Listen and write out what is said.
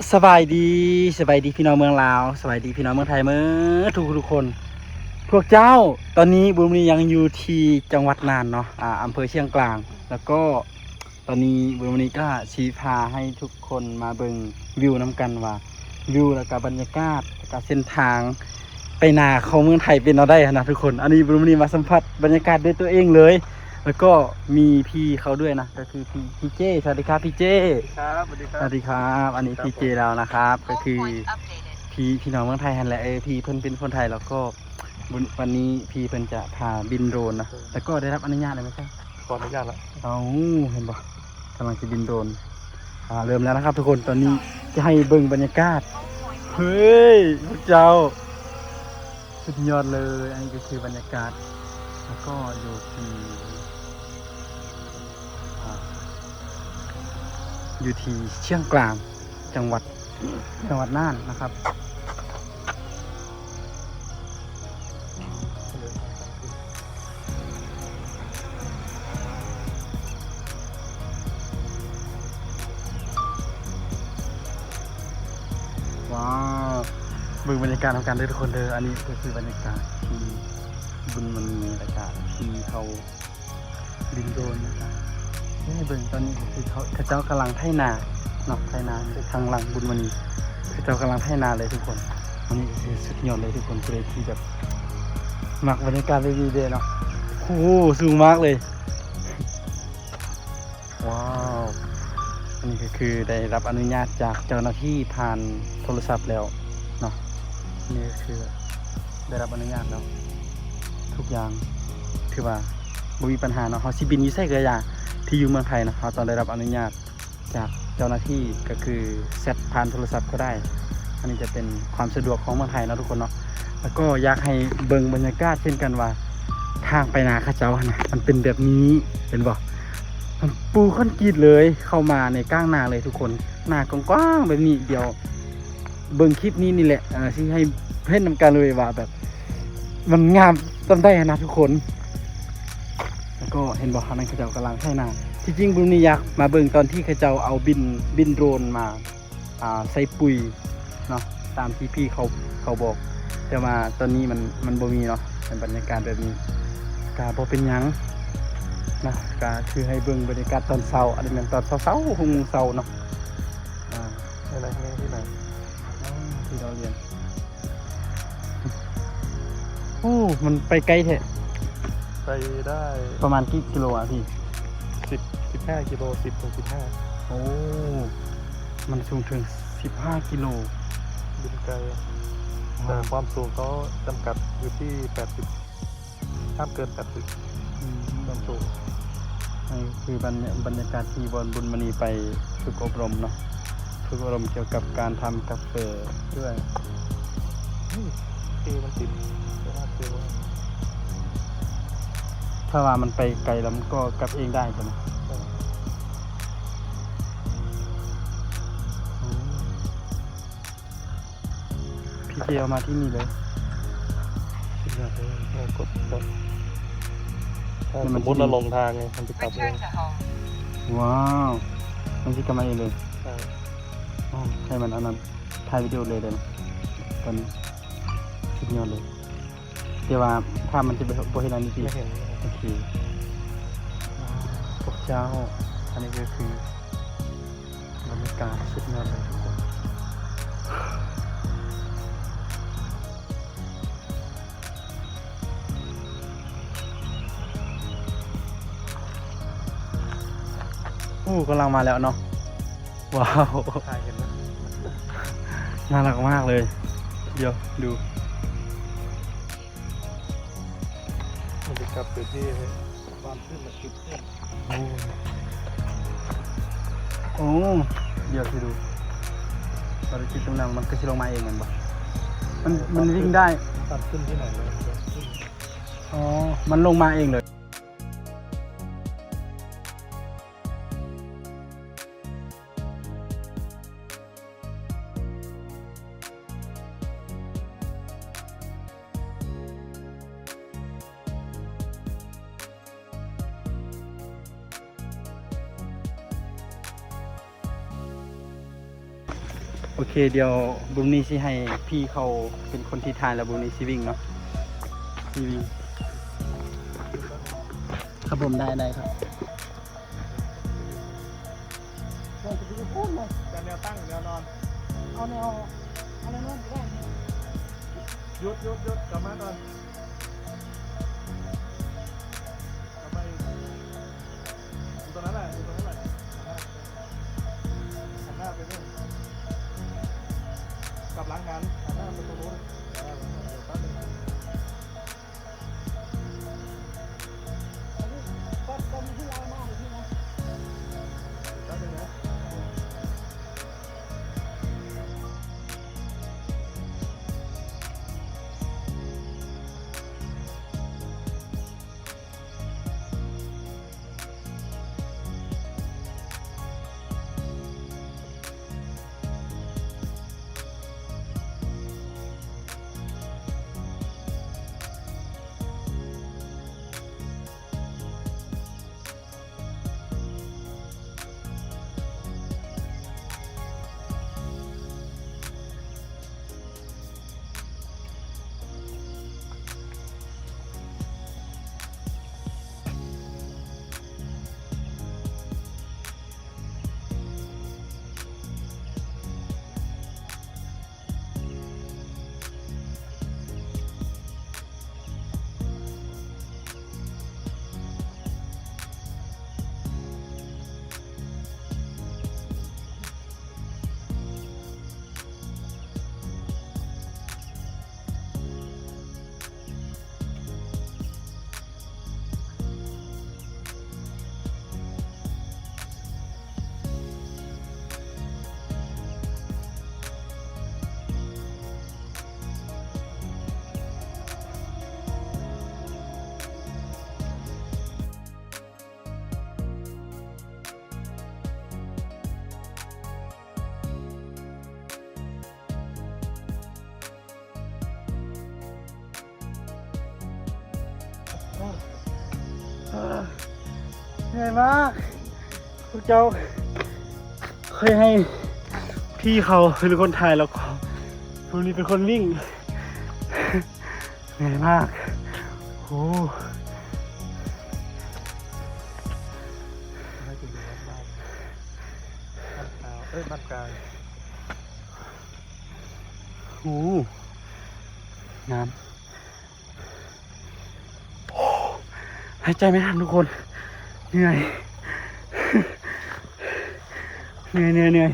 ສະບາຍດີ ສະບາຍດີພີ່ນ້ອງເມືອງລາວ ສະບາຍດີພີ່ນ້ອງເມືອງໄທເໝິດທຸກໆຄົນ. ພວກເຈົ້າ ຕອນນີ້ບຸນມະນີຍັງຢູ່ທີ່ຈັງຫວັດນ່ານເນາະ ອາ ອຳເພີຊຽງກລາງ ແລ້ວກໍຕອນນີ້ບຸນມະນີກໍຊິພາໃຫ້ທຸກຄົນມາເບິ່ງວິວນຳກັນວ່າ ວິວ ແລ້ວກໍບັນຍາກາດ ແລ້ວກໍເສັ້ນທາງໄປນາຂອງເມືອງໄທເປັນແນວໃດຫັ້ນນະທຸກຄົນ. ອັນນີ້ບຸນມະນີມາສຳຜັດບັນຍາກາດດ້ວຍຕົວເອງເລີຍ ແລ້ວກໍມີພີ່ເຂົາດ້ວຍນະ ກໍຄືພີ່ ພີ່ເຈ້. ສະຫວັດດີຄັບພີ່ເຈ້. ຄັບ ສະຫວັດດີຄັບ ສະຫວັດດີຄັບ. ອັນນີ້ພີ່ເຈ້ແລ້ວນະຄັບ ກໍຄືພີ່ ພີ່ນ້ອງເມືອງໄທຫັ້ນແຫຼະ. ເອີ ພີ່ເພິ່ນເປັນຄົນໄທ ແລ້ວກໍ ວັນ ວັນນີ້ພີ່ເພິ່ນຈະພາບິນໂດຣນນະ ເອີ ແລ້ວກໍໄດ້ຮັບອະນຸຍາດແລ້ວແມ່ນບໍ່? ຂໍອະນຸຍາດແລ້ວ. ເອົ້າ ເຫັນບໍ່ ກຳລັງຊິບິນໂດຣນ. ອ່າ ເລີ່ມແລ້ວນະຄັບທຸກຄົນ. ຕອນນີ້ຈະໃຫ້ເບິ່ງບັນຍາກາດ ເຮີ້ຍ ພວກເຈົ້າ ສຸດຍອດເລີຍ. ອັນນີ້ກໍຄືບັນຍາກາດ ແລ້ວກໍຢູ່ທີ່ ອ່າ ຢູ່ທີ່ຊຽງກລາງ ຈັງຫວັດ ຈັງຫວັດນ່ານນະຄັບ. ວ້າວ ເບິ່ງບັນຍາກາດນຳກັນເດີທຸກຄົນເດີ. ອັນນີ້ກໍຄືບັນຍາກາດທີ່ບຸນມະນີ ແລ້ວກະທີ່ເຮົາ ບິນໂດຣນນະຄະ. ນີ້ເບິ່ງຕອນນີ້ກໍຄືເຂົາ ເຂົາເຈົ້າກຳລັງໄຖນາເນາະ ໄຖນາຢູ່ທາງຫຼັງບຸນມະນີ ເຂົາເຈົ້າກຳລັງໄຖນາເລີຍທຸກຄົນ. ອັນນີ້ກໍຄືສຸດຍອດເລີຍທຸກຄົນ ຜູ້ໃດທີ່ແບບມັກບັນຍາກາດແບບນີ້ເດ້ເນາະ. ໂອ້ໂຫ ສູງມາກເລີຍ. ວ້າວ ອັນນີ້ກໍຄືໄດ້ຮັບອະນຸຍາດຈາກເຈົ້າໜ້າທີ່ຜ່ານໂທລະສັບແລ້ວເນາະ. ນີ້ກໍຄືໄດ້ຮັບອະນຸຍາດແລ້ວ ທຸກຢ່າງຖືວ່າບໍ່ມີບັນຫາເນາະ. ເຮົາຊິບິນຢູ່ໃສກໍຢ່າ ທີ່ຢູ່ເມືອງໄທເນາະ ເຮົາຕ້ອງໄດ້ຮັບອະນຸຍາດຈາກເຈົ້າໜ້າທີ່ ກໍຄືແຊັດຜ່ານໂທລະສັບກໍໄດ້. ອັນນີ້ຈະເປັນຄວາມສະດວກຂອງເມືອງໄທເນາະທຸກຄົນເນາະ. ແລ້ວກໍຢາກໃຫ້ເບິ່ງບັນຍາກາດເຊັ່ນກັນວ່າ ທາງໄປນາເຂົາເຈົ້າຫັ້ນນະ ມັນເປັນແບບນີ້ ເຫັນບໍ່? ມັນປູຄອນກຣີດເລີຍ ເຂົ້າມາໃນກາງນາເລີຍທຸກຄົນ. ນາກວ້າງໆແບບນີ້ ດຽວເບິ່ງຄລິບນີ້ນີ້ແຫຼະ ເອີ ຊິໃຫ້ເຫັນນຳກັນເລີຍວ່າແບບມັນງາມສ່ຳໃດຫັ້ນນະທຸກຄົນ. ແລ້ວກໍເຫັນບໍ່ ອັນນັ້ນເຂົາເຈົ້າກຳລັງໄຖນາ. ທີ່ຈິງບຸນນີ້ຢາກມາເບິ່ງຕອນທີ່ເຂົາເຈົ້າເອົາບິນ ບິນໂດຣນມາ ອ່າ ໃສ່ປຸຍເນາະ ຕາມທີ່ພີ່ເຂົາ ເຂົາບອກ ແຕ່ວ່າຕອນນີ້ມັນ ມັນບໍ່ມີເນາະ. ໃນບັນຍາກາດແບບນີ້ກະບໍ່ເປັນຫຍັງນະ ກະຄືໃຫ້ເບິ່ງບັນຍາກາດຕອນເຊົ້າ ອັນນີ້ແມ່ນຕອນເຊົ້າໆ ຫົກໂມງເຊົ້າເນາະ. ອ່າ ໄດ້ ໄດ້ ທີ່ລາວລຽນ ໂອ້ ມັນໄປໄກແທ້. ໄປໄດ້ປະມານກີ່ກິໂລອະພີ່? ສິບ ສິບຫ້າກິໂລ ສິບເຖິງສິບຫ້າ. ໂອ້ ມັນສູງເຖິງສິບຫ້າກິໂລ ບິນໄກ. ແຕ່ຄວາມສູງເຂົາຈຳກັດຢູ່ທີ່ແປດສິບ ຫ້າມເກີນແປດສິບ ອືມ ຄວາມສູງ. ອັນນີ້ຄືບັນຍາ ບັນຍາກາດທີ່ບ່ອນບຸນມະນີໄປຝຶກອົບຮົມເນາະ ຝຶກອົບຮົມກ່ຽວກັບການທຳກາເຟດ້ວຍ. ເອີ ມັນຕິດ ແຕ່ວ່າຄື ຖ້າວ່າມັນໄປໄກແລ້ວມັນກໍກັບເອງໄດ້ຊັ້ນນະ. ເອີ ອືມ. ພີ່ເຈເອົາມາທີ່ນີ້ເລີຍ ສຸດຍອດເລີຍ. ເອີ ກົດ ກົດ ຖ້າສົມມຸດວ່າຫຼົງທາງໄງ ມັນຈະກັບເອງ. ວ້າວ ມັນຊິກັບມາເອງເລີຍ. ເອີ ອໍ ໃຫ້ມັນອັນນັ້ນ ຖ່າຍວິດີໂອເລີຍໄດ້ ຕອນນີ້ ສຸດຍອດເລີຍ. ແຕ່ວ່າພາບມັນຈະບໍ່ ບໍ່ເຫັນອັນນີ້ຕິ? ບໍ່ເຫັນ. ໂອເຄ ພວກເຈົ້າ ອັນນີ້ກໍຄື ບັນຍາກາດສຸດຍອດເລີຍທຸກຄົນ. ໂອ້ ກຳລັງມາແລ້ວເນາະ. ວ້າວ ຖ່າຍເຫັນແລ້ວ ໜ້າລັກມາກເລີຍ. ດຽວດູ ມັນຈະກັບໄປທີ່ ຄວາມຄຶ້ນມັນຈຸດຂຶ້ນ. ໂອ້ ໂອ້ ດຽວຊິດູ ພາລະກິດຕາງຫຼັງ ມັນກໍຊິລົງມາເອງແມ່ນບໍ່? ມັນ ມັນວິ່ງໄດ້. ປັບຂຶ້ນທີ່ໄຫນ? ອໍ ມັນລົງມາເອງເລີຍ. ໂອ ໂອເຄ ດຽວບຸນນີ້ຊິໃຫ້ພີ່ເຂົາເປັນຄົນທີ່ຖ່າຍ ແລ້ວບຸນນີ້ຊິວິ່ງເນາະ ຊິວິ່ງ ຄັບຜົມ ໄດ້ ໄດ້ຄັບ. ຈະແນວຕັ້ງ ແນວນອນ? ເອົາແນວ ເອົາແນວນອນກໍໄດ້. ຢຸດ ຢຸດ ຢຸດ ກັບມາກ່ອນ. ກະໄປຢູ່ຕົງນັ້ນແຫຼະ ຢູ່ຕົງນັ້ນແຫຼະ ຫັນໜ້າ ຫັນໜ້າໄປເບິ່ງ ກັບຫຼັງຫັນ ຫັນໜ້າໄປຕົງໂນ້ນ ເອີ ດຽວແປັບໜຶ່ງ ອັນນີ້ ກໍ ກໍມີທີ່ເອົາມາເລີຍ ແປັບໜຶ່ງນະ. ເອີ ເໝື່ອຍມາກ ພວກເຈົ້າ. ເຄີຍໃຫ້ພີ່ເຂົາເປັນຄົນຖ່າຍ ແລ້ວກໍຜູ້ນີ້ເປັນຄົນວິ່ງ. ເໝື່ອຍມາກ ໂອ້. ເອີຍ ບ້ານກາຍ ໂອ້ ງາມ. ຫາຍໃຈໄມ່ທັນທຸກຄົນ ເໝື່ອຍ ເໝື່ອຍ ເໝື່ອຍ ເໝື່ອຍ.